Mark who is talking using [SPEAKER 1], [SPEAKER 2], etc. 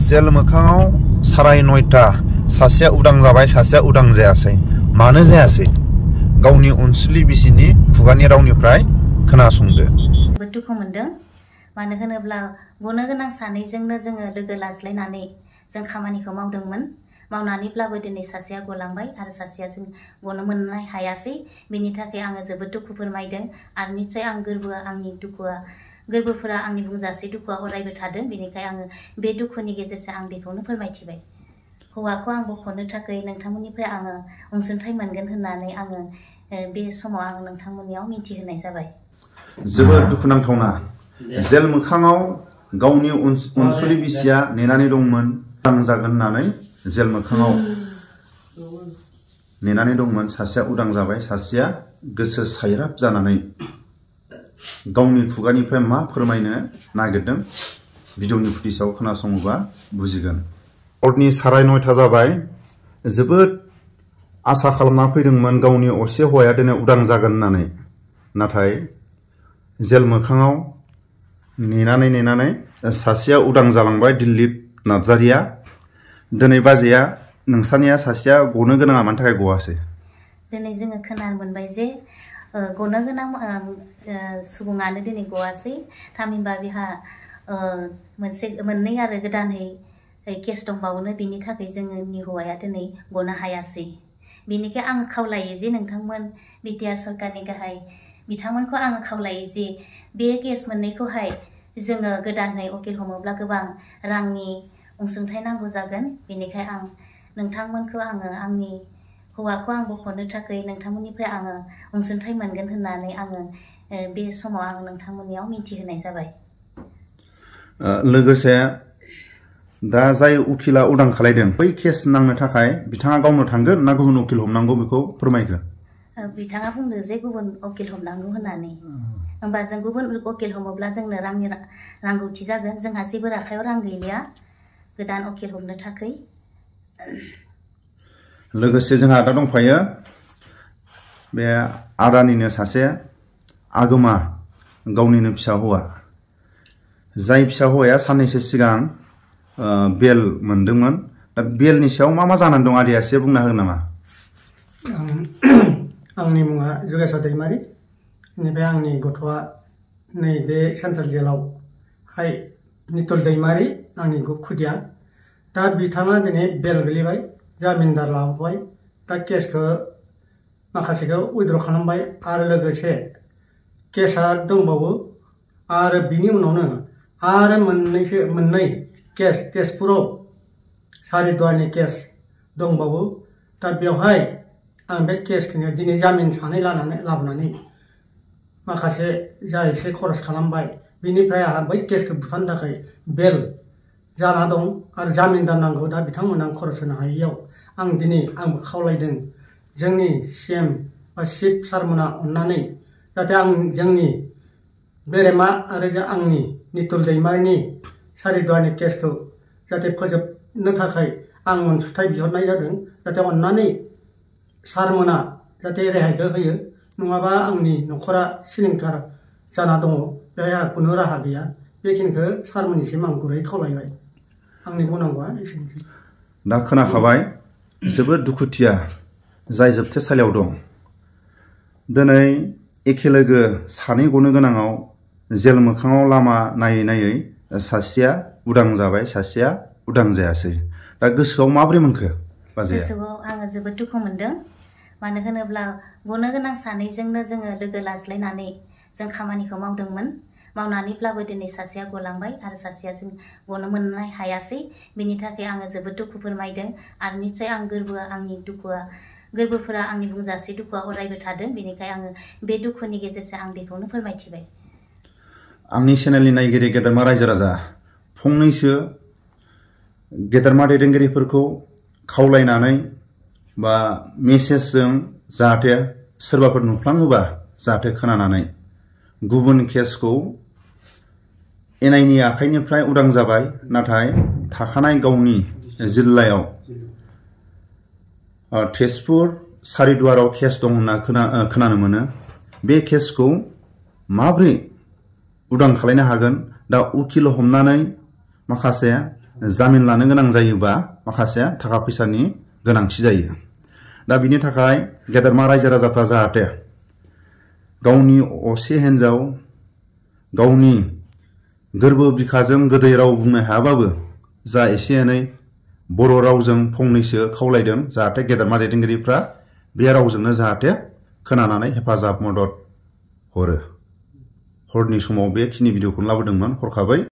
[SPEAKER 1] जेल मोखाङाव साराय 9टा सासेया उदां जाबाय सासेया उदां जायासै मानो जायासै गावनि अनसुलि बिसिनि खुगानि रावनिफ्राय खोनासंदो।
[SPEAKER 2] दुखु मोनदों मानो होनोब्ला गनो गोनां सानैजोंनो जोङो लोगो लाज्लायनानै जों खामानिखौ मावदोंमोन। मावनानैब्लाबो दिनै सासेया गलांबाय आरो सासेया जों गनो मोननो हायासै। बेनि थाखाय आङो जोबोद दुखु फोरमायदों आरो निश्चय आं गोरबोफोरा आंनि बुंजासे दुखुआ अरायबो थादों। बेनिखाय आङो बे दुखुनि गेजेरजों आं बेखौनो फोरमायथिबाय। हौवाखौ आं बख'नो थाखाय नोंथांमोननिफ्राय आङो अनसुंथाइ मोनगोन होननानै आङो बे समाव आं नोंथांमोननियाव मिथिहोनाय जाबाय।
[SPEAKER 1] जोबोद दुखुनांथावना जेल मोखाङाव गावनि अनसुलि बिसिया नेनानै दंमोन उदां जागोन होननानै जेल मोखाङाव नेनानै दंमोन। सासेया उदां जाबाय सासेया गोसो सायराब जानानै गावनि खुगानिफ्राय मा फोरमायनो नागिरदों भिडिअनि फुटेजआव खोनासङोबा बुजिगोन। हरनि साराय 9टा जाबाय। जोबोद आसा खालामना फैदोंमोन गावनि असे हौवाया दिनै उदां जागोन होननानै। नाथाय जेल मोखाङाव नेनानै सासेया उदां जालांबाय दिलीप नार्जारिया। दिनै बाजैया नोंसानिया सासेया गनो गोनाङा मानि थाखाय गवासै?
[SPEAKER 2] दिनै जोङो खोनानो मोनबाय जे गनो गोनां सुबुङानो दिनै गवासै। थामहिनबा बेहा मोननै आरो गोदानै केस दंबावोनो बिनि थाखाय जोंनि हौवाया दिनै गनो हायासै। बेनिखाय आङो खावलायो जे नोंथांमोन बिटिआर सरकारनि गाहाय बिथांमोनखौ आङो खावलायो जे बे केस मोननैखौहाय जोङो गोदानै उकिल हमोब्ला गोबां रांनि अनसुंथाइ नांगौ जागोन। बेनिखाय आं नोंथांमोनखौ आंनि हौवाखौ आं बख'नो थाखाय नोंथांमोननिफ्राय आङो अनसुंथाइ मोनगोन होननानै आङो बे समाव आं नोंथांमोननियाव मिथिहोनाय जाबाय।
[SPEAKER 1] लोगोसे दा जाय उकिला उदां खालायदों बै केस नांनो थाखाय बिथाङा गावनो थांगोन ना गुबुन उकिल हमनांगौ बेखौ फोरमायगोन?
[SPEAKER 2] बिथाङा बुंदों जे गुबुन उकिल हमनांगौ होननानै। होमबा जों गुबुन उकिल हमोब्ला जोंनो रांनि नांगौथि जागोन। जोंहा जेबो आखायाव रां गैलिया गोदान उकिल हमनो थाखाय।
[SPEAKER 1] लोगोसे जोंहा दा दंफायो बे आदानिनो सासे आगोमा गावनिनो फिसा हौवा। जाय फिसा हौवाया साननैसो सिगां बेल मोनदोंमोन। दा बेलनि सायाव मा जानानै दं आदैया एसे बुंना होगोन नामा?
[SPEAKER 3] आंनि मुङा जुगेश्वर दैमारि। बेनिफ्राय आंनि गथ'आ नैबे सेन्ट्रेल जेलावहाय नितुल दैमारि आंनि खुदिया। दा बिथाङा दिनै बेल गोलैबाय जामिनदार लाबोबाय। दा केसखौ माखासेखौ उइद्र' खालामबाय आरो लोगोसे केसा दंबावो आरो बिनि उनावनो आरो मोननै केस तेजपुराव सारिदुवारनि केस दंबावो। दा बेवहाय आं बे केसखौनो दिनै जामिन सानै लाबोनानै माखासे जा एसे खरस खालामबाय बिनिफ्राय आंहा बै केसखौ बुथारनो थाखाय बेल जाना दं आरो जामिनदार नांगौ। दा बिथांमोना खरस होनो हायैयाव आंबो खावलायदों जोंनि CM बा चिफ सारमोना अननानै जाहाथे जोंनि बेरेमा आरो आंनि नितुल दैमारिनि सारिदुवारनि केसखौ जाहाथे फोजोबनो थाखाय आं अनसुंथाइ बिहरनाय जादों। जाहाथे अननानै सारमोना जाहाथे रेहायखौ होयो। नङाबा आंनि न'खरा सिलिंखार जाना दङ। बेहाय आंहा खुनु राहा गैया। बेखिनिखौ सारमोननिसिम आं गुरै खावलायबाय। आंनि बुंनांगौआ एसेनोसै।
[SPEAKER 1] दा खोनाखाबाय जोबोद दुखुथिया जाय जोबथेसालियाव दं। दिनै एखे लोगो सानै गनो गोनाङाव जेल मोखाङाव लामा नायै सासेया उदां जाबाय सासेया उदां जायासै। दा गोसोआव माबोरै मोनखो बाजैया?
[SPEAKER 2] गोसोआव आङो जोबोद दुखु मोनदों। मानो होनोब्ला गनो गोनां सानैजोंनो जोङो लोगो लाज्लायनानै जों खामानिखौ मावदोंमोन। मावनानैब्लाबो दिनै सासेया गलांबाय आरो सासेया जों गनो मोननो हायासै। बेनि थाखाय आङो जोबोद दुखु फोरमायदों आरो निश्चय गोरबोफोरा आंनि बुंजासे दुखुआ अरायबो थादों। बेनिखाय आङो बे दुखुनि गेजेरजों आं बेखौनो फोरमायथिबाय।
[SPEAKER 1] आंनि चेनेलनि नायगिरि गेदेरमा रायजो राजा फंनैसो गेदेरमा दैदेनगिरिफोरखौ खावलायनानै बा मेसेजजों जाहाथे सोरबाफोर नुफ्लाङोबा जाहाथे खोनानानै गुबुन केसखौ एनआइनि आखाइनिफ्राय उदां जाबाय नाथाय थाखानाय गावनि जिल्लायाव तेजपुर सारिदुवाराव केस दं होनना खोनानो मोनो। बे केसखौ माब्रै उदां खालायनो हागोन? दा उकिल हमनानै माखासे जामिन लानो गोनां जायोबा माखासे थाखा फैसानि गोनांथि जायो। दा बिनि थाखाय गेदेरमा रायजो राजाफ्रा जाहाथे गावनि असे हिन्जाव गावनि गोरबो बिखाजों गोदै राव बुंनो हायाबाबो जा एसे एनै बर' रावजों फंनैसो खावलायदों जाहाथे गेदेरमा दैदेनगिरिफ्रा बे रावजोंनो जाहाथे खोनानानै हेफाजाब मदद हरो। हरनि समाव बेखिनि भिडिअखौनो लाबोदोंमोन हरखाबै।